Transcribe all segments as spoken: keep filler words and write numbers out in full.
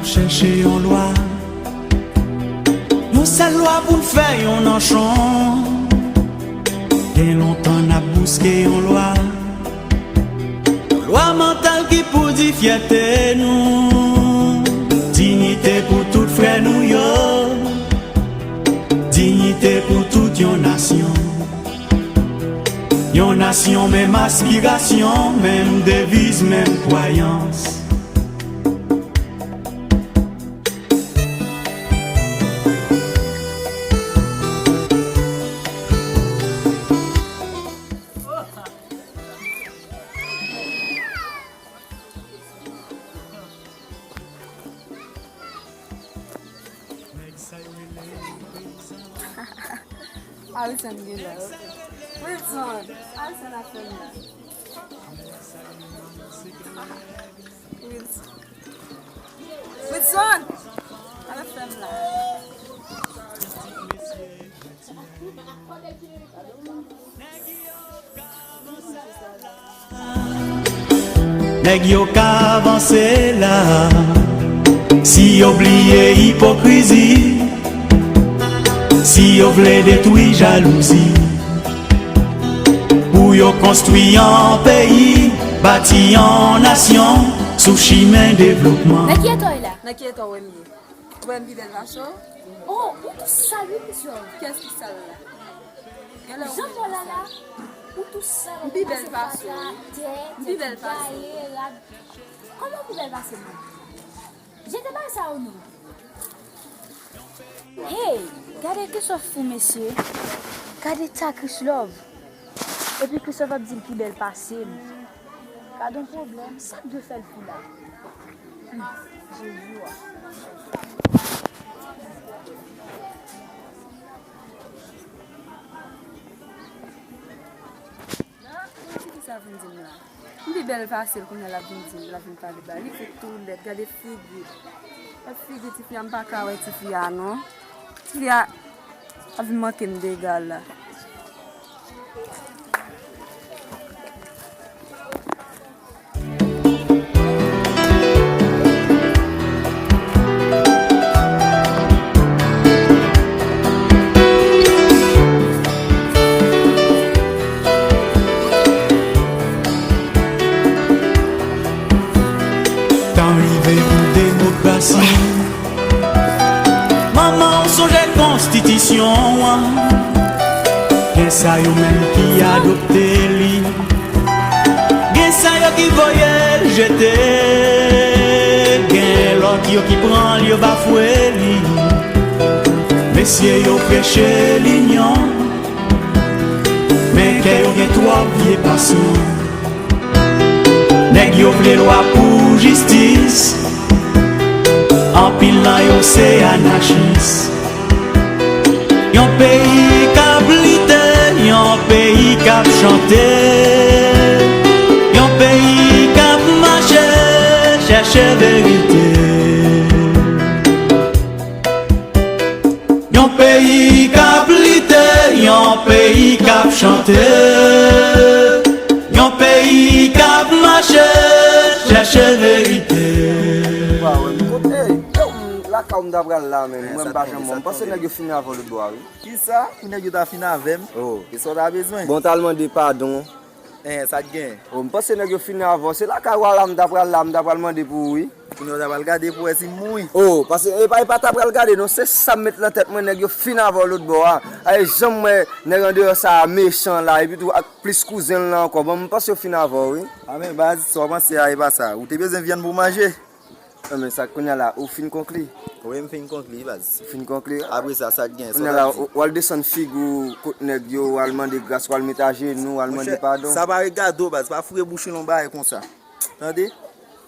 Chèche yon lwa, yon sèl lwa pou n fè yon nanchon. Gen lontan n ap bouske yon lwa, yon lwa mantal ki pou di fyète nou. Diyite pou tout frè nou yo, diyite pou tout yon nasyon. Yon nasyon, menm aspirasyon, menm deviz, menm kwayans. Alison gen la, ok. Wilson, Alison ap fè m la. Wilson. Wilson! Al ap fè m la. Nèg yo ka avanse la, si yo bliye ipokrizi, si yo vle detwi jalouzi, pou yo konstwi yon peyi, bati yon nasyon sou chimen devlopman. Nan ki eta w ye la? Nan ki eta w wè m ye? Ou wè m pi bèl pase w? Oh, ou tou sal wi, Christophe. Kiyès ki sal la? Jan w la la, ou tou sal. M pi bèl pase w wi. M pi bèl pase w. Kòman ou pi bèl pase mwen? Jete bagay sa yo non. Hey, gade Christophe fou mesye. Gade ta Christophe. Epi Christophe ap di l pi bèl pase m. Gad on pwoblèm, sa k dwe fè l fou la? Hmm, Jezi a. Ti fi sa vin di m la. M pi bèl pase l kounye a l ap vin di m, l ap vin pale ba li, li fè tou lèd, gade figi. Gad figi ti fi a, m pa ka wè ti fi a non. Ti fi a ap vin manke m dega la. Tan rive pou demokrasi. Manman w sonje konstitisyon an. Gen sa yo menm ki adopte li. Gen sa yo ki voye l jete. Gen lòt yo ki pran l, yo bafwe li. Mesye yo preche linyon. Men kè yo gen twòp vye pasyon. Nèg yo vle lwa pou jistis. Anpil nan yo se anachis. Yon peyi k ap lite, yon peyi k ap chante, yon peyi k ap mache chèche verite. Yon peyi k ap lite, yon peyi k ap chante, yon peyi k ap mache chèche verite. Wa wè m kote, yo, lakay ou m ta pral la, men mwen m pa janm wè. M panse nèg yo fini avè w lòt bò a, wi. Kisa? Pou nèg yo ta fini avè m? Oh. E sa w ta bezwen? Bon, w t al mande padon. Eh, sa k gen? Oh, m panse nèg yo fini avè w. Se lakay ou a la m ta pral la, m ta pral mande pou ou, wi. Kounye a w ta pral gade pou wè si m mouri. Oh, paske e pa, e pa ta pral gade non, se sa m met nan tèt mwen, nèg yo fin avè w lòt bò a. Ay, jan m wè nèg andeyò sa a mechan la, epi tou ak plis kouzen l lan ankò. Bon, m panse yo fin avè w, wi. A men baz, sa w panse a, e pa sa. Ou te bezwen vyann pou manje? Non, men sa kounye a la, ou fin konkli? Wi, m fin konkli, baz. Ou fin konkli? Apre sa, sa k gen? Kounye a la, ou, w al desann figi w kot nèg yo, w al mande gras, w al met ajenou, w al mande padon. Monchè, sa pa regade w, baz. Pa foure bouch ou nan bagay konsa. Tande?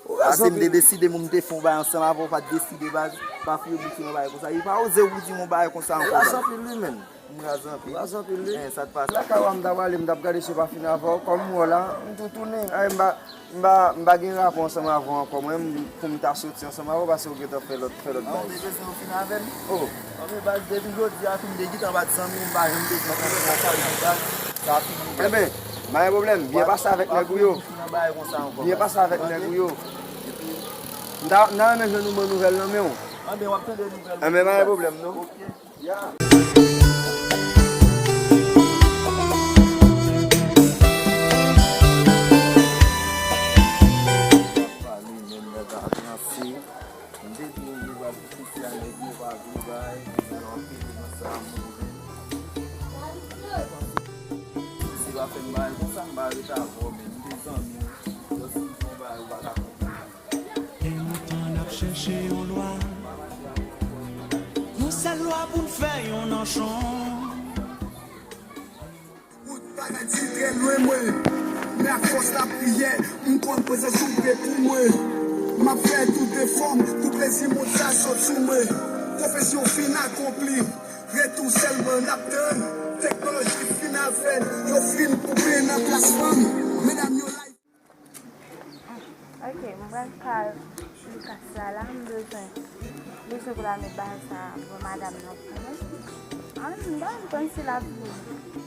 Ou rezon anpil. Ase m te deside, moun m te fè yon bagay ansanm avè w, pa t deside, baz, pa foure bouch ou nan bagay konsa. Li pa oze ou di yon bagay konsa ankò, baz. Ou raz anpil, wi, menn. M raz anpil. Ou raz anpil, wi. Eh, sa t pase? Lakay ou a m ta prale, m t ap gade si yo pa fin avè w. Kòm m wè w la, m tou tounen. Ay, m pa, m pa, m pa gen rapò ansanm avè w ankò. Mwen, m, pou m ta soti ansanm avè w, paske ou gentan fè lòt, fè lòt bagay. Ou te bezwen yo fin avè m? Oh. Anben, baz, depi jodi a, tou m te gentan bat zanmi, m pa janm te fè ansanm avè w, baz. Sa fini, baz. Enben, pa gen pwoblèm, byen pase avèk nèg ou yo. Byen pase avèk nèg ou yo. Epi, M ta, m ta renmen jwenn ou ban nouvèl nan men w. Anben, w ap tande nouvèl. Anben, pa gen pwoblèm, non. Ok. Ya. Pale, men nèg a ranse. M te di w, li va di se a nèg yo pa vle bay, li anpil nan sa mouri. Si pa fè m bagay konsa, m pa ret avè w, men m te zanmi w. Lòske m fè yon bagay ou pa ka konprann. Gen lontan n ap chèche yon lwa, yon sèl lwa pou n fè yon nanchon. Wout paradi trè lwen mwen, men ak fòs lapriyè, m konn prezans ou pre pou mwen. M ap fè tout efò m pou plezi mond sa sot sou mwen. Pwofesyon fin akonpli, retou sèlman n ap tann. Teknoloji fin avè n, yo fin koupe nan plas fanm. Medam yo la. Ok, mwen pral kal Lucas la, la, m bezwen, bezwen pou l al met bagay sa ban madanm nan pou mwen. An, m pa konn si l ap vini.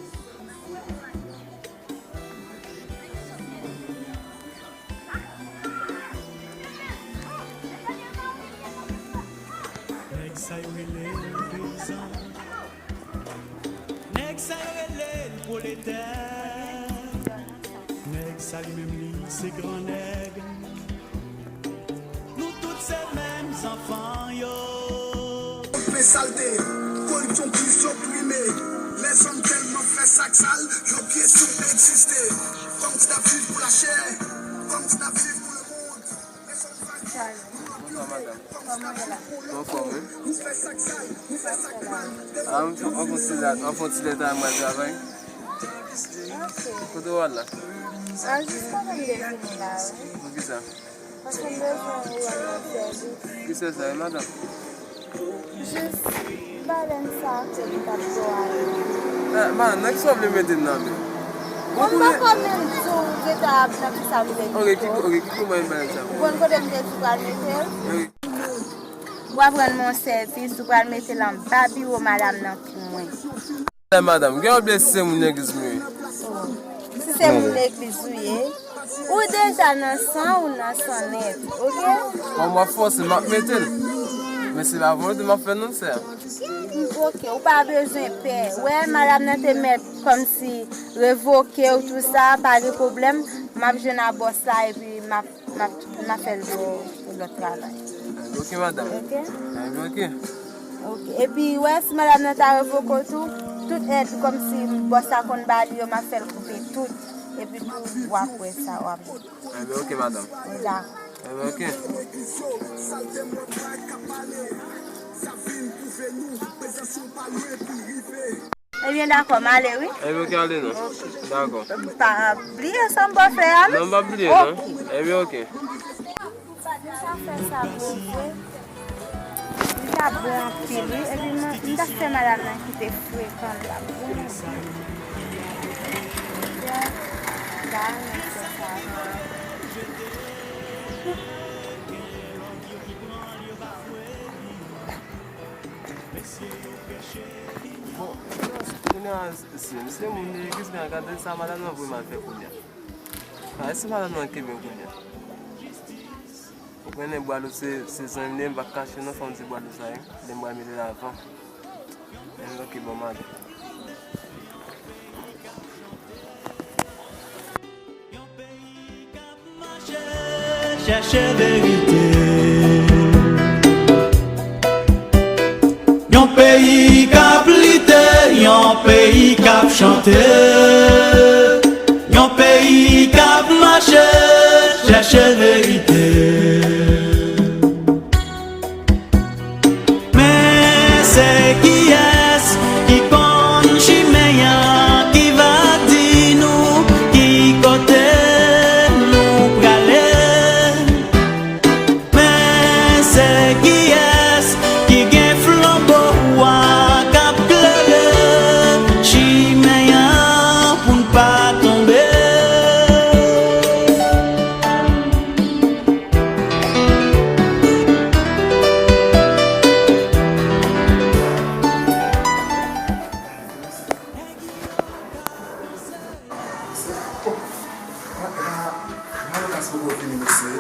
Nèg sa yo rele peyizan. Nèg sa yo rele l pwoletè. Nèg sa li menm li se gran nèg. Nou tout se menm zanfan yo. Plen salte, koripsyon plis oprime. Lèzòm tèlman fè sa k sal, yo bliye si w egziste. Kòmsi n ap viv pou lachè, kòmsi n ap viv pou lemonn. Bonswa, madanm. Kòman w ye la? Anfòm, wi. A, m fon ti lè, m fon ti lè ta mwen travay. Ok. Kote w al la? A, jis kote m te vini la, wi. Poukisa? Paske m bezwen ou rann mwen sèvis. Ki sèvis sa, wi, madanm? Jis balèn sa ke li t ap fè w ale. Eh, man, nan kisa w vle mete m nan men? Bon, m poko menm di w deta nan kisa m te di w. Ok, ki, ok, ki konpay balèn sa? Ou konn kote m te di w pral mete l? Ok. W ap rann mwen yon sèvis, ou pral mete l anba biwo madanm nan pou mwen. Madanm, gen yon blese moun legliz mwen. Oh. Si se moun legliz ou ye, ou deja nan san, ou nan san nèt, oke? Bon, m ap fòse, m ap mete l. Men se pa volonte m ap fè non, sè. Oke, ou pa bezwen pè. Wè, madanm nan te mèt kòmsi revoke w tou sa, pa gen pwoblèm. M ap jwenn a bòs la epi m ap M ap, m ap fè l pou, pou lòt travay. Oke, madanm. Oke? Oke. Oke. Epi, wè, si madanm nan ta revoke w tou, tout èd kòmsi bòs la konn ba li yo, m ap fè l koupe tout. Epi tou, w ap wè sa, w ap. Enben, oke, madanm. Dakò. Enben, oke. Ebyen, dakò, m ale, wi. Ebyen, oke, ale non. Dakò. Pa bliye sa m pa fè a, non? Non, m pa bliye, non. Oke. Ebyen, oke. Nou ta fè sa, Bondye. Li ta bon anpil, wi. Epi, m, m ta fè madanm nan kite frekan la. Bondye. Bondye. Da, nan fè sa. Bon, kounye a, si, si, si se moun legliz, men gade sa madanm nan voye m al fè kounye a. A, si madanm nan kenbe m kounye a. Ou konnen Bwalo se, se zanmi m, m pa kache non, fò m di Bwalo sa, wi. Lè m pral mete l avan. Men ok, bon, m ale. Chèche verite. Yon peyi k ap lite, yon peyi k ap chante. Yon peyi k ap mache, chèche verite. Men se kiyès ki konn chimen an ki va di nou ki kote nou prale? Men se kiyès ki gen flanbo wa k ap klere chimen an pou n pa tonbe? Mwen, e pa, mwen, Lucas poko vini, mesye.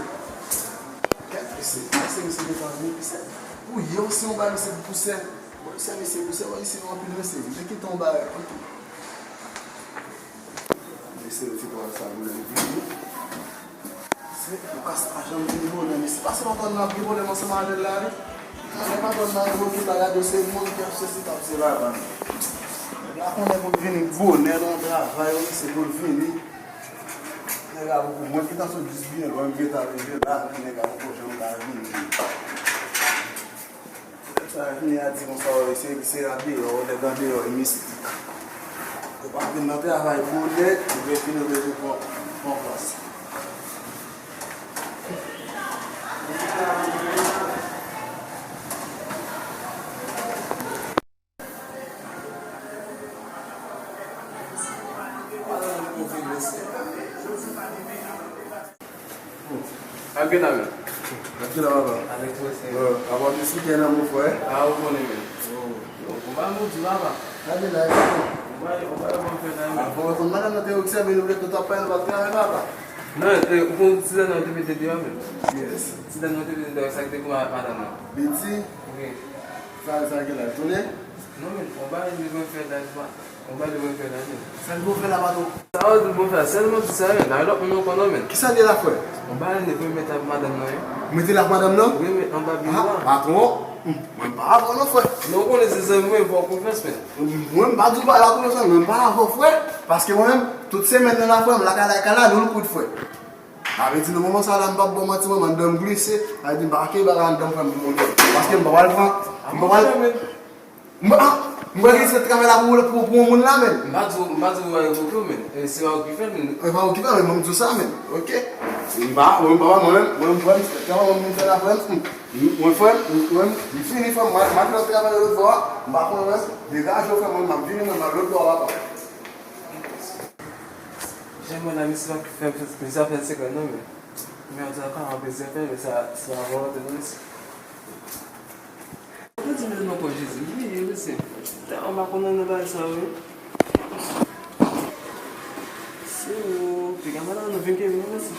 Kèt, Mesye, mesye, mesye, te ka vini, mesye. Pou yo, se yon bagay, mesye, pou sè. Bon, mesye, mesye, pou sè, bon, mesye, anpil, mesye. Li te kite yon bagay, ok. Mesye, yo te pran sa pou lè vini. Se, Lucas pa janm vini bonè, mesye. Pase lontan n ap gen pwoblèm ansanm avè l la, wi. Nèg pa konn nan yo ki pa gade se moun k ap sesi, k ap se la, man. Nèg la konnen pou l vini bonè nan travay, wi, se pou l vini. Nèg la poko, mwen ki ta sot jis byen lwen, m gentan rive la, men nèg la poko janm ka vini. Sa vini a di konsa, wi, se, se andeyò, nèg andeyò, e mistik. Yo pa vin nan travay bonè, yo vin fini yo bezwen pran, pran plas. Ap gen la men. Ap gen la, papa. Avèk mwen, se. Yo, papa, m sou tè nan mon frè. A, ou konnen men. Oh. Yo, konpa nou di, papa. Ap gen la, papa. Ou pa, ou pa yo konn fè la men. Avan, konn madanm nan te obsève nou, lè tout ap pale, nou pa t travay, papa. Non, e, ou konn ti dam nan te mete deyò men. Yes. Ti dam nan te mete deyò, sa ki te konn avèk madanm nan. Li di. Wi. Sa, sa gen la, tounen? Non men, ou pa yo konn fè la, papa. Ou pa li mwen fè la, men. Sa l pou fè la, patwon? Sa w di l pou fè la, sèlman di sa, men. Nan lòt moun ankò non, men. Kisa l ye la, frè? Ou pa li pou mete ak madanm nan, wi. Mete l ak madanm nan? Wi, men anba biro a. Ah, patwon, hmm, mwen m pa avè w non, frè. Non, ou konnen se zanmi mwen, fè w konfyans, men. Mwen, m pa di w pa la konfyans, men m pa avè w, frè. Paske mwen menm, tout semèn nan la, frè, m lakay la, kay la, loul kout, frè. Sa vle di, nan moman sa la, m p ap ba w manti, mwen, m anndan m glise. Sa vle di, m pa ka kenbe bagay anndan m, frè, m pou monte. Paske m pa pral pran, m pa pral. M, ah, m pral glise travay la pou, pou, pou yon moun la menm. M pa di w, m pa di w revoke w, men. E, se pa ou ki fè l, men. E pa ou ki fè l, men mwen m di w sa, men. Ok. M pa, mwen, m pa, mwen menm, mwen, mwen, travay mwen, mwen fè la, frè m. Mwen, frè m, mwen, m fini, frè m, mwen, mwen fè travay lòt bò a. M pa konnen, degaje w, frè m, mwen, m ap vini, mwen, m al lòt bò a, papa. Jan mwen la, misye pa fè, misye pa fè senkant non, men. Men an tou ka, mwen bezwen fè, men sa, se pa volonte non, mesye. Mwen di men nan kò Jezi, m bliye, mesye. Tèlman m pa konn nan bagay sa yo, wi. Se ou, piga madanm nan vin kenbe m, mesye.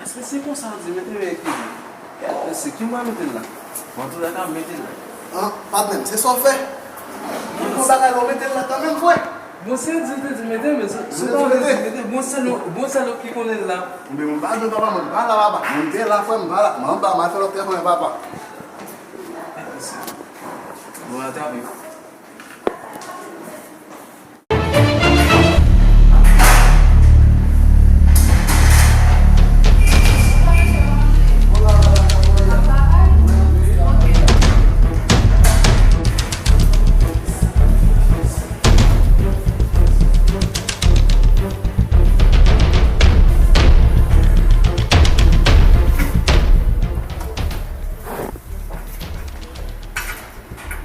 Èske se konsa w di mete men epi men? Gad mesye, ki mwen mete l la? Bon, antoulèka, m mete l la. Ah, patnè m, se sa w fè? Mwen, bon bagay la, w mete l la kanmenm, frè. Bon, se di l te di mete, men se, se pa w te di mete. Bon, se nou, bon, se nou ki konnen l la. Enben, mwen pa jwenn papa, mwen pa la, papa. Mwen te la, frè, m pa la. Mwen anba, m al fè lòt travay, papa. Gad mesye. Bon, atrape.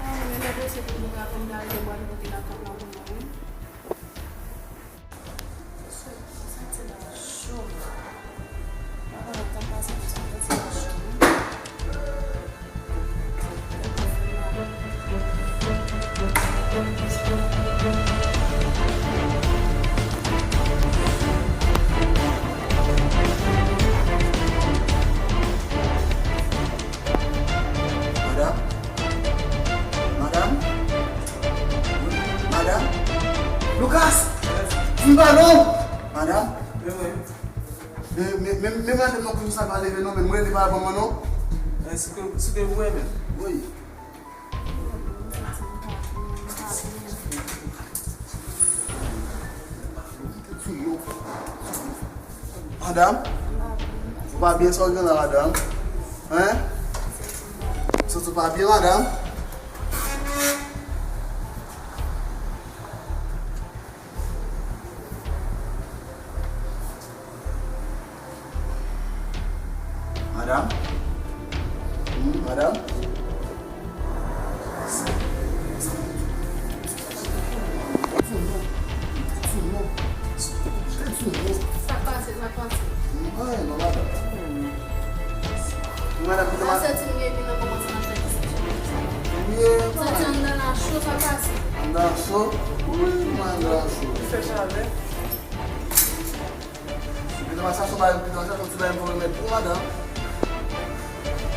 Ah, mwen, lè prese pou mwen, apre m ta rive, mwen, kote lakòt la pou mwen, wi. Sa, sa ti la cho. Papa, nan tan pase, sa ti la cho, wi. Madanm? Madanm? Madanm? Lucas! Di m padon! Madanm? Men, men, men, men madanm nan kounye sa pa leve non, men mwen li pa ban mwen non. Èske, èske ou wè men? Wi. Madanm? Ou pa byen sa w gen la, madanm? Hein? Santi w pa byen, madanm? Madanm? Hmm, madanm? Sa k pase, sa k pase? Anyen non, madanm. Madanm, kite madanm. Sa soti m gen vin nan kòmanse nan fè disisyon konsa. Wi, santi anndan la cho, sa k pase? Anndan cho? Wi, mwen anndan cho. Li fè chalè. Demen mache yon bagay, demen mache yon ti bagay pou remèt pou madanm.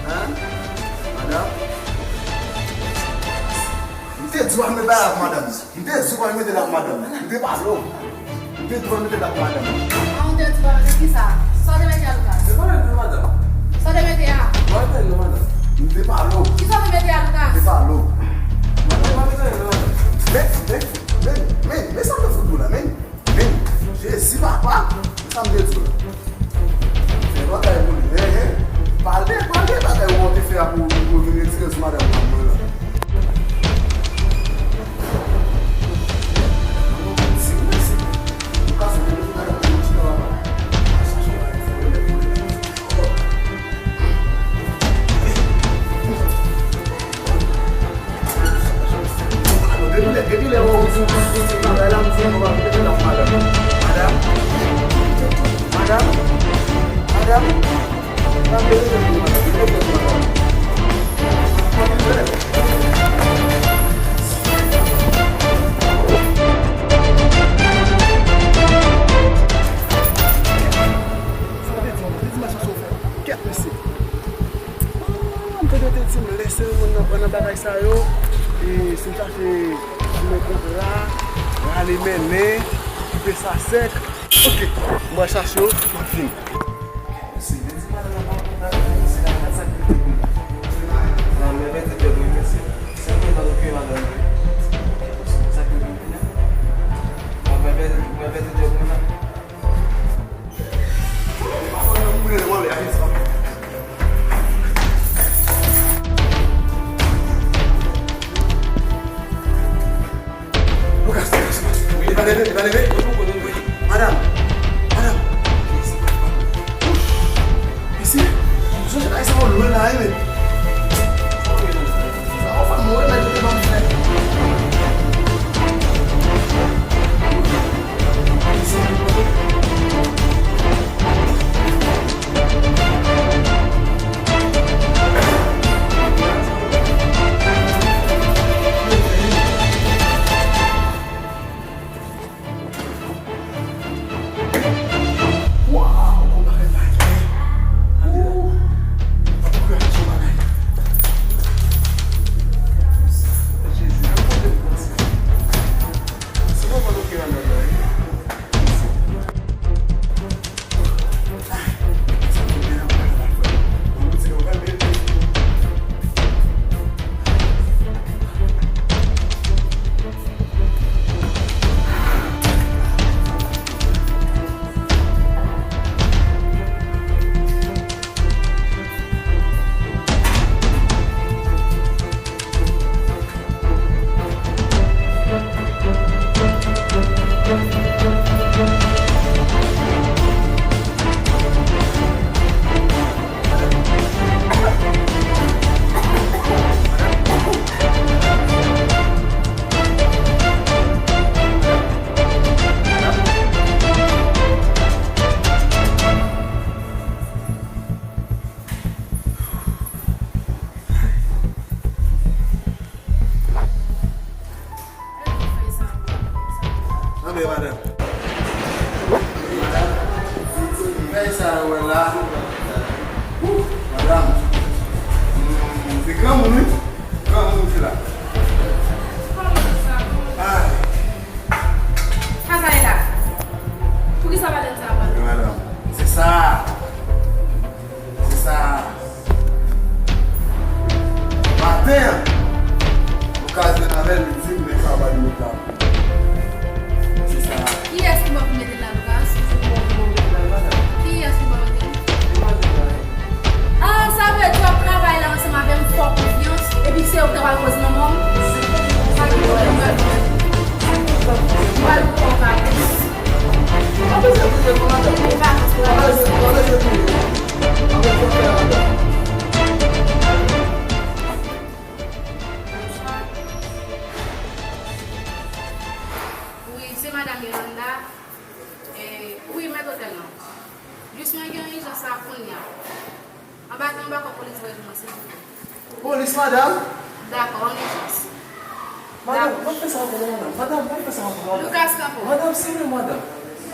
Hein? Madanm? M te di w al mete bagay ak madanm nan. M te di w al mete l ak madanm nan. M te pale w. M te di w al mete l ak madanm nan. Ah, ou te di w al mete kisa? Sa w te mete a, Lucas? Se pa mete madanm. Sa w te mete a? Mwen te di madanm. M te pale w. Kisa w te mete a, Lucas? M te pale w. Mwen te pa mete madanm. Men, men, men, men, men sa m te fout ou la, men. Men, Jezi papa, sa m te di w la. Fè bagay pou li, hein, hein. Pale, pale bagay ou te fè a pou, pou vin retire sou madanm nan mwen la. Ou ka fè madanm nan chita la. Depi lè, depi lè ou di w bagay la, m di w pa mete l ak madanm. Madanm? Madanm? Madanm? Pa mete l ak madanm. Mete l ak madanm. Sa te di, sa te di, machan chofè. Kèt, mesye. Ah, m tande yo te di m lè seremoni nan pran nan bagay sa yo. E si m chache simen kontra, rale mennen, koupe sa sèk. Ok, m pral chache yo, m ap vini. Mesye, men di madanm nan pa konn bagay, mesye, la gad sa k rete pou li. Nan men vèdèk djòb mwen, mesye. Sèlman nan okipe madanm mwen. Sa k rete pou li. Nan men vèdèk, men vèdèk djòb mwen la. Lucas, Lucas, Lucas. Wi. Li pa leve, li pa leve. Wi. Madam, madam. Mesye, m sonje bagay sa yo lwen la, wi, men. Sa yo fè m wè, men, yo te ban m fè. Waw, konba rèl la gen. Wouw. Papa, koupe ak yon bagay. Jezi, nan kote m panse. Se mwen mwen ki nan nan nan. Anben, madanm. Fèy sa yo wè la. Wouh, madanm. Hmm, se granmoun, wi. Granmoun ki la. Ay. Sa sa ye la? Poukisa w pa jwenn sa, madanm? Wi, madanm. Se sa. Se sa. Maten an, Lucas vin avè l, li di m, men sa w pa di m la. Se sa. Kiyès ki ba w pou mete l la, Lucas? Kiyès ki ba w mete l? Ah, sa vle di w ap travay la ansanm avè m, fè w konfyans, epi se ou ki ta pral koz manman m? Sa ki pwoblèm mwen? Mwen pral pran vakans. Mwen bezwen prive pou madanm. Vakans pou la. Mwen bezwen prive. Mwen bezwen fè madanm. Bonswa. Wi, se madanm Yolanda. E, wi, mèt otèl lan. Jis mwen gen yon ijans la kounye a. Anba, anba kò polis voye pou mwen, silvouplè. Polis, madanm? Dakò, an ijans. Madanm, dakò. Pa fè sa ankò, non, madanm. Madanm, pa fè sa ankò, madanm. Lucas, kanpe w. Madanm, silvouplè, madanm.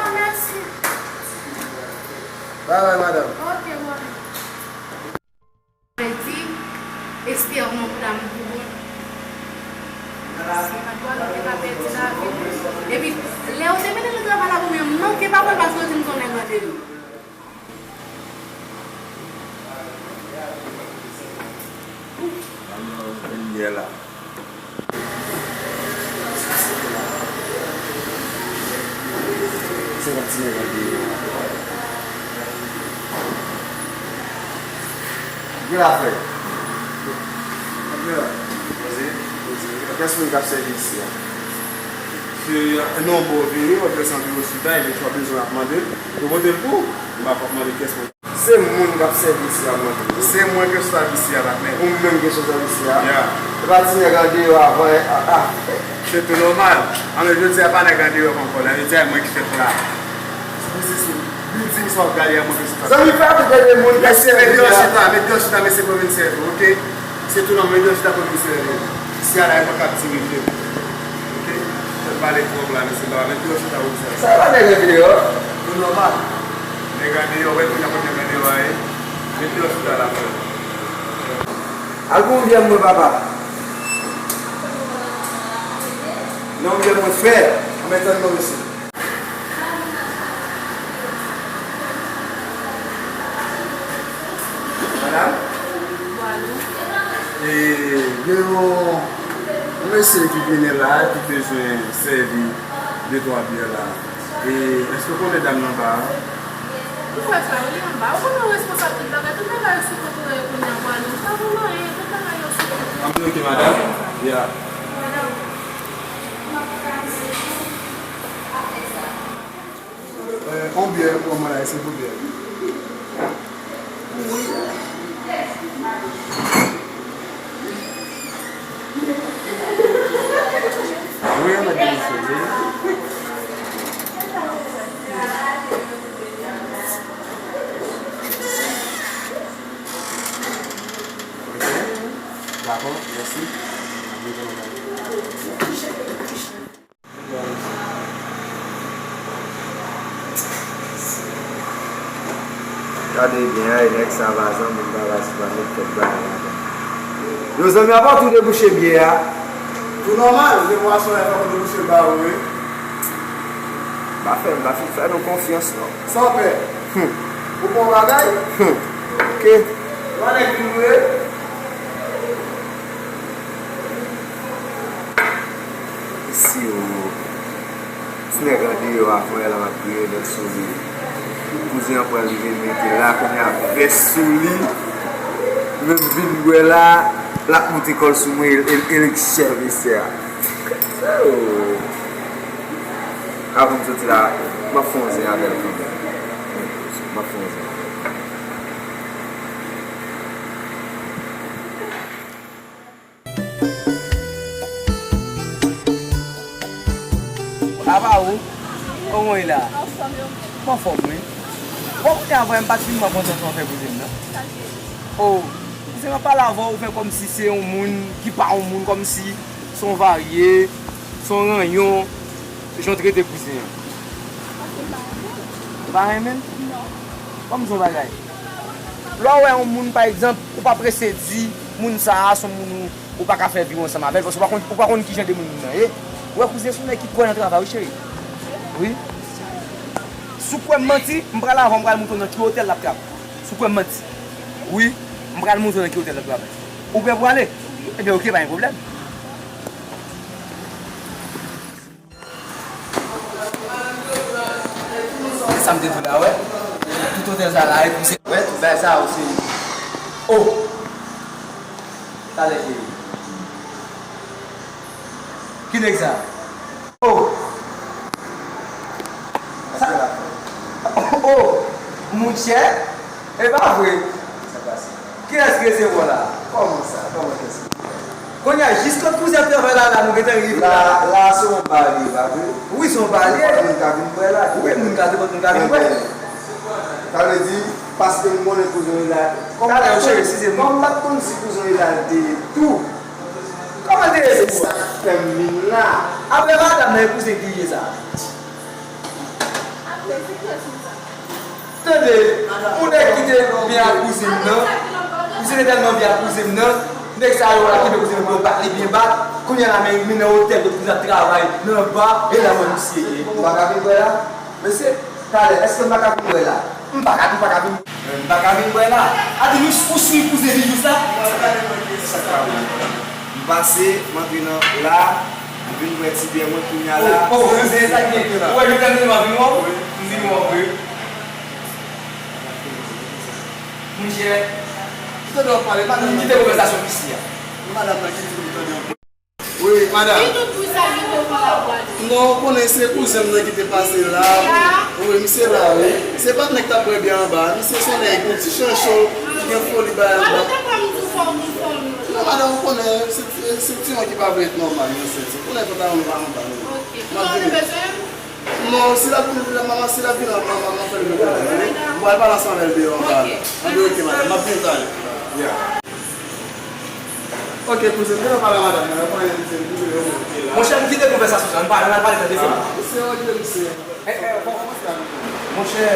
Papa, mèsi. Bay bay, madanm. Ok, mwen. Mwen di, Esther, non, dam pou bon. Si pa dwa, nou te ka pèdi lavi nou. Epi, lè yo te mennen nou travay la, pou mwen, m manke pa pran l paske yo di m se yon nèg andeyò. Ann, ann, ann, yè la. Senkant ti nèg an deyò. Gen afè. Poze, poze. Kiyès moun k ap sèvi isi a? Se, non, bon, vini, w ap lese anpil osita, epi si w bezwen, w ap mande l. Yo pote l pou ou. M ap mande kiyès moun. Se moun k ap sèvi isi a, m mande. Se mwen ki sèvi isi a, patnè. Ou menm ki sèvi isi a? Ya. E pa ti nèg andeyò avan, a, a. Se tou nòmal. Ann, jodi a pa nèg andeyò ankò la. Jodi a e mwen ki chèf la. Ou se sou bilding sa w ap gade a, mwen ki sèvi. Zanmi, fè aplike de moun k ap sèvi a. Mesye, mete yon chita, mete yon chita, mesye, pou vin sèvi, oke? Se tou nòmal, mete yon chita pou vin sèvi. Isi a la, e mwen k ap dirije. Oke? Fè pale twòp la, mesye, ba, mete yon chita pou vin sèvi. Sa va, nèg andeyò? Tou nòmal. Nèg andeyò, wè, kounye a kote nèg andeyò a ye. Mete yon chita la, frè. Al pou yon byè mwen, papa. Non, byè mwen, frè. Ann tann non, mesye. Madanm? E, gen yon, yon mesye ki vini la, ki bezwen sèvi de twa byè la. E, èske w konnen dam nan anba a? Ou wè sa, wi, li anba. Ou konnen w responsab tout bagay, tout bagay yo sou kont ou, e, kounye a, Bwalo. Ou pa konn anyen, tout bagay yo sou kont ou. Ann, oke, madanm. Ya. Madanm. Eh, on byè pou mwen la, silvouplè. Wi, mwen demisyon, wi. Ok. Dakò, mèsi. Gade byen, ay, nèg sa va zanmi m, pa va si pa met tèt bagay ladan. Yo, zanmi, apa w tou debouche byè a? Tou nòmal, de bwason la, fòk ou debouche l ba ou, wi. Pa fè, pa fin fè nou konfyans, non. Sa w pè? Hmm. Ou pran bagay? Hmm. Ok. Ou pa nèg vin vre? Si ou. Nèg andeyò a, kounye a la m ap kriye nèg sou li. Kouzen an pral rive mete la, kounye a vès sou li. Menm vin bwè la, l ap moute kò l sou mwen, e, e, e l chèf mesye a. Oh. Avan m soti la, m ap fè yon zen avè l kanmenm. M ap fè yon zen avè l. Apa ou? Kòman w ye la? Anfòm, wi. Bon, kounye a, vrèman, m pa t fin pran konsyans ou fè kouzen m nan. O, kouzen m ap pale avè w, ou fè kòmsi se yon moun ki pa yon moun, kòmsi se yon varye, se yon ranyon, jan w trete kouzen an. Ou pa renmen l? Ban m di w yon bagay. Lè w wè yon moun, pa egzanp, ou pa prese di moun sa a se yon moun ou, ou pa ka fè vi w ansanm avè l, paske ou pa konn, ou pa konn ki jan de moun moun nan ye. Ou wè kouzen se yon nèg ki kwè nan travay, wi, cheri. Wi. Si w kwè m manti, m pral avè w, m pral montre w nan ki otèl l ap travay. Si w kwè m manti. Wi, m pral montre w nan ki otèl l ap travay. Ou prè pou ale? Ebyen, oke, pa gen pwoblèm. Se sa m te di w la, wè. Tout otèl sa la, e pou se, wè, tout bagay sa yo, se, o! Talè, cheri. Ki nèg sa? O! Sa, o! Monchè, e pa vre. Sa pase. Kiyès ki resevwa w la? Kòman sa? Kòman kiyès ki resevwa w? Kounye a, jis kot kouzen ap travay la, la, nou gentan rive la. La, la se yon ba li ye, pa vre? Wi, se yon ba li ye. Nenpòt moun ka vin bwè la. Wi, moun ka, nenpòt moun ka vin bwè. Ebyen, sa vle di, paske m konnen kouzen w la. Talè, cheri, eskize m. Kòm m pa t konn si kouzen w la te ye tou. Kòman te ye tou? Se sa k fè m vin la. Apre madanm nan, e kouzen ki ye sa. Apre, se kiyès moun sa? Tande, yon nèg ki te byen ak kouzen m nan, misye te tèlman byen ak kouzen m nan, nèg sa yo la kenbe kouzen m pou yo bat li byen bat, kounye a la men, men nan otèl kote kouzen ap travay, nan ba, e la mwen misye ye. M pa ka vin bwè la? Mesye, talè, èske m pa ka vin bwè la? M pa ka, m pa ka vin. M pa ka vin bwè la. A di nou, ou swiv kouzen Bijou sa? Sa k pa bon. M pase, m antre nan la, m vin bwè ti byè mwen kounye a la. O, o, se sa k gen. Ou wè, yo tande m ap vin wè w? M vin wè w vre. Monchè, m kite konvèsasyon isi a. Madanm nan ki di m tande anpil. Wi, madanm. Ki tout bri sa ki te fè la vwa li? Non, ou konnen se kouzen m nan ki te pase la. Wi, misye la, wi. Se pa t nèg k t ap bwè byè anba, misye se yon nèg, yon ti chancho, ki gen foli bay anba. Mwen te pran m di w fò w konfòme w. Non, madanm, ou konnen, se, se, se ti yon ki pa vle ret nòmal, non, se ti. Ou konnen pantalon m pa anba, non. Ok. M ap vini. Ou bezwen m? Non, si l ap vin, manman, si l ap vin, manman, manman fè l vin konnen, wi. M pral pale ansanm avè l deyò anba. Ok. Anben, ok, madanm, m ap vin talè. Yeah. Ok, kouzen, m gentan pale a madanm nan, yo konnen li se, li se yo menm ki la. Monchè, m kite konvèsasyon sa, m pale, m al pale tande fè m. Ah, misye, yo kite misye. Eh, eh, bon, monchè,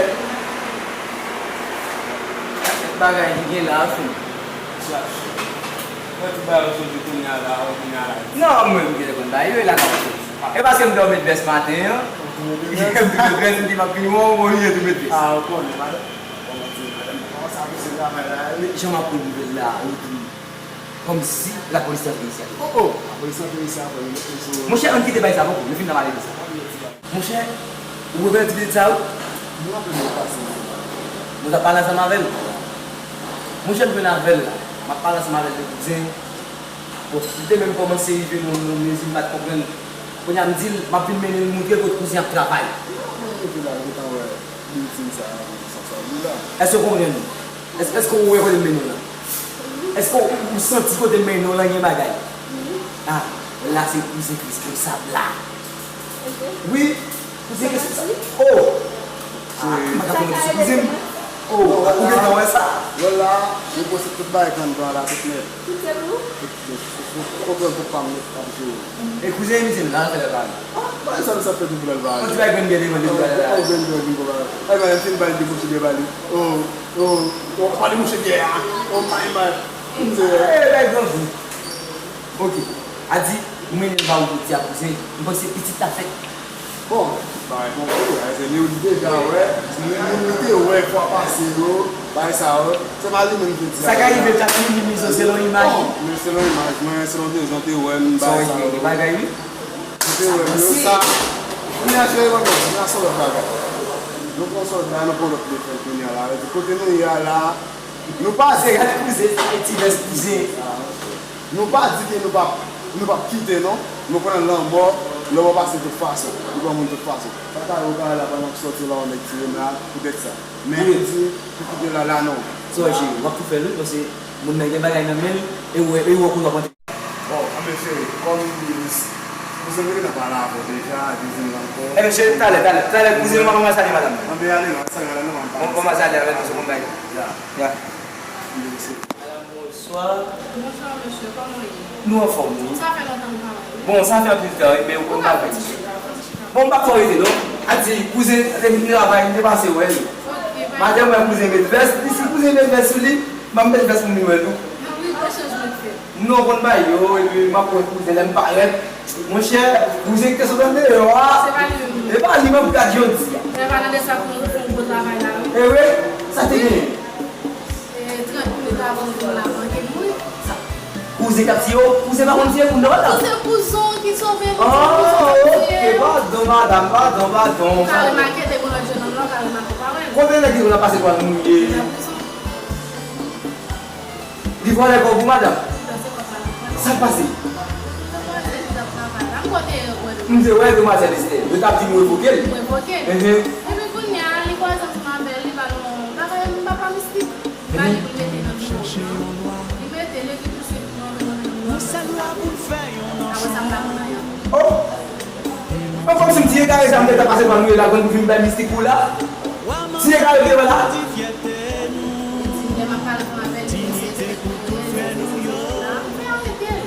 bagay ki gen la, fini. Mwen tout bagay yo soti kounye a la, kounye a la. Non, mwen m gentan konn bagay yo, e la k ap soti. E paske m te met vès maten an, m te met vès, m di m ap vini, mwen, mwen, mwen, m te met vès. Ah, ou konnen, madanm. Bon, m di, madanm, kòman sa pou se travay la, wi? Jan m ap pran nouvèl la, ou di, kòmsi lapolis antre isi a. Oh, oh! Lapolis antre isi a, frè, nou mete sou. Monchè, ann kite bagay sa poko, nou fin nan pale de sa. Monchè, ou rekonèt ti pitit sa, wi? Nou antre nou pase. Nou t ap pale ansanm avè l. Monchè, m jwenn avè l la. M ap pale ansanm avè l de kouzen. Bon, li te menm kòmanse rive nan yon mezi m pa t konprann. Kounye a, m di l, m ap vin mennen l montre kote kouzen ap travay. Mwen rete la, m gentan wè. Bilding sa a, sa, sa, li la. Èske w konprann? Èske, èske w wè kote m mennen w lan? Èske w, ou santi kote m mennen w lan gen bagay? Wi. Ah, la se kouzen ki responsab la. Ok. Wi, kouzen ki responsab. Oh! Ah, m pa ka fè yon ti kouzen. Oh, ou gentan wè sa? Wè la, yo pwosede tout bagay k anndan la, tout nèt. Tout se pou ou? Tout, tout, tout, tout, tout pwoblèm pou pa m nèt, pa m jere. E kouzen misye la, l fè lè l pa vin. Ah, bagay sa, misye ap fè tou pou lè l pa vin. On ti bagay grenn byè devan li pou lè l la. On grenn byè li pou lè l la. Ay, bagay, m fin bay de bouche byè ba li. Oh, oh, oh, pale mouche byè a. Oh, my, my. M di, eh, bay grangou. Ok. A di, ou mennen l ba ou jodi a, kouzen. M panse pitit la fèt. Bon, bagay konpli, bagay se li ou deja wè, moun li te wè fwa pase yo, bagay sa yo, se pa li menm ki di sa. Sa ka rive chak minimize selon imaj li. Bon, men selon imaj mwen, selon de jan te wè m, bagay sa yo. Bagay wi. Ou te wè m yo, sa, Kounye a, cheri, mwen menm, kounye a se yon lòt bagay. Nou pran sòt la, nou pran lòt lefèl kounye a la. Kote nou ye a la, nou pa di, gad kouzen, sa e ti vès kouzen. Nou pa di ke nou p ap, nou p ap kite, non. Nou konnen lanmò, lanmò pase tout fason. Li pran moun tout fason. Sa ka yo ka la pandan k sòti la, yon nèg tire m la, poutèt sa. Men nou di, pou kite la, la non. Sa w wè, cheri, w ap tou fè l, wi, paske moun nan gen bagay nan men l, e ou wè, e ou wè kote w ap antre. Bon, anben cheri, kòm kouzen m te gentan pale avè w deja, di di m ankò. Enben cheri, talè, talè, talè, kouzen m ap al salye madanm nan. Anben ale non, al salye madanm nan, m ap pale. Bon, bon, m al salye avè l, paske konn bagay. Ya. Ya. Anben cheri. Madame, bonsoir. Bonsoir, monsieur. Kòman w ye? Nou anfòm, wi. Sa fè lontan nou pa wè w. Bon, sa fè anpil tan, wi, men ou konn bagay. Bon, m pa twò rete, non. A di, kouzen te vin travay, m te pase wè l. Ok, bye. Maten, mwen, kouzen met vès, li si kouzen met vès sou li, m ap met vès pou m wè l tou. Wi, gwo chanjman k fèt. Non, konn bagay yo, epi m ap wè kouzen lè m parèt. Monchè, kouzen ki te sot andeyò a. Se pa li menm, non. E pa li menm, gad jodi a. Lè pa nan de sa pou nou fè yon gwo travay la, wi. E wi, sa te genyen. E, trant minit avan nou vin la, manke mouri. Kouzen k ap tiye w, kouzen pa konn tiye moun nan, madanm. Kouzen, kouzen ki sove nou, se kouzen k ap tiye yo. Ah, ok, padon, madanm, padon, padon. Ou ka remake, te gon lòt jennonm la, ou ka remake, ou pa wè l. Konbyen nèg ki konn ap pase pran moun ye? Li nan prizon. Li vòlè kòb ou, madanm? Li pase kòb madanm. Sa k pase? M te wè demwazèl Esther. Yo t ap di m revoke l. Revoke l. Ehe. Epi kounye a, li kwaze ansanm avè l, li ba l yon bagay, yon papa mistik. Li ba li pou l mete nan biwo. Li mete l, epi touswit, non, non, non, non, non. Apre sa, m pa konn anyen ankò. Oh! Mwen kòmsi m ti egare sa m te ta pase pa nou la, konn pou vin bay mistik pou la. Ti egare vye la. Lè m ap pale ansanm avè l, li se la, m fè arete l.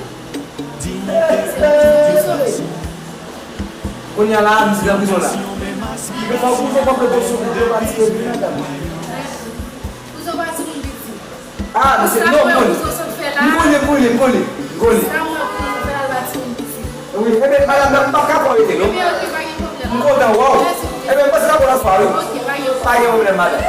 Kounye a la, m di nan prizon la. Epi fò prizon pa pran prizon pou de pati epi madanm. Prizon pa ti moun piti. Ah, mesye, non, m konnen. M konnen, m konnen, m konnen, m konnen. Wi, ebyen, madanm nan, m pa ka fè w rete, non. M kontan wè w. Ebyen, m pase la pou lòt fwa, wi. Pa gen pwoblèm, madanm.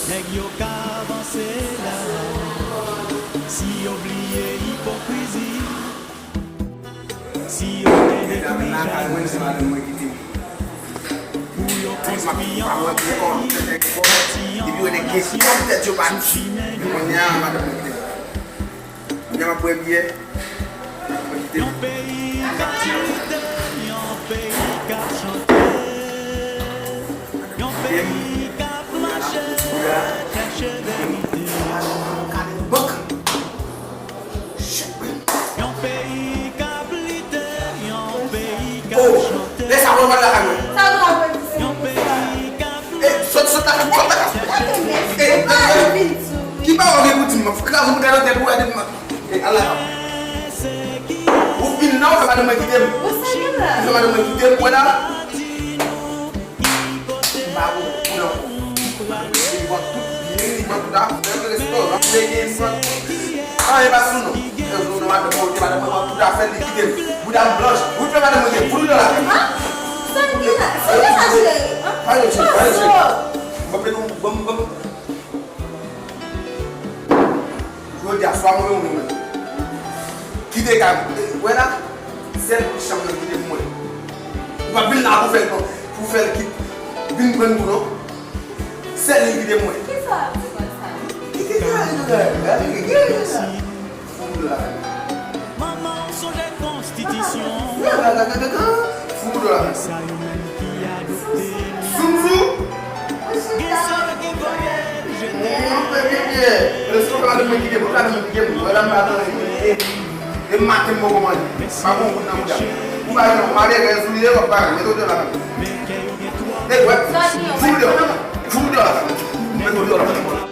Nèg yo ka vanse la, si yo bliye ipokrizi, si yo tande tou jan. Pou yo konstwi yon peyi, yon nasyon, yon simen. Kounye a, madanm mwen kite m. Kounye a, m ap bwè byè. Yon peyi k ap lite, yon peyi k ap chante, yon peyi k ap mache chèche verite. Yon peyi k ap lite, yon peyi k ap chante. Lè sa w wè m al lakay mwen. Sa w ap di? Yon peyi k ap lite. Sot, sot lakay mwen, sot lakay mwen. Ki pawòl gen pou di m? Kraze m gade nan tèt ou, gade m. Al lakay mwen. Ou vin la, ou fè madanm mwen kite m. Ou fè madanm mwen kite m, wè la. M pa bon moun ankò. Li pran tout byen, li pran tout afè, restoran, li pran tout. Anyen pa sou non. Yon jou, non, madanm mwen, madanm mwen pran tout afè, li kite m. Bouda m blanch. Wi, fè madanm mwen gen poul nan la. Sa ki la? Sa ki la, cheri? Pale, cheri, pale, cheri. Bon, bon, bon. Jodi a swa mwen ou mwen. Kite kay mwen. Wè la, sèl bout chanm nan kite pou mwen. Ou pa vin la pou fè l non. Pou fè l kit. Vin pran tou non. Sèl li kite pou mwen. Kisa? Kite kay mwen. Fou de la. Manman w sonje konstitisyon. Fou de la. Soumsou. Gen sa ki voye l jete. Mwen fè byen byen. Lè sou pa de mwen kite pou la de mwen kite pou la m pa nan. E maten m poko manje. Pa bon kout nan mouda. Ou pa yon malere sou li e w ap pale. Mete w deyò la. E wè. Fou de la. Fou de la. Mete w deyò la.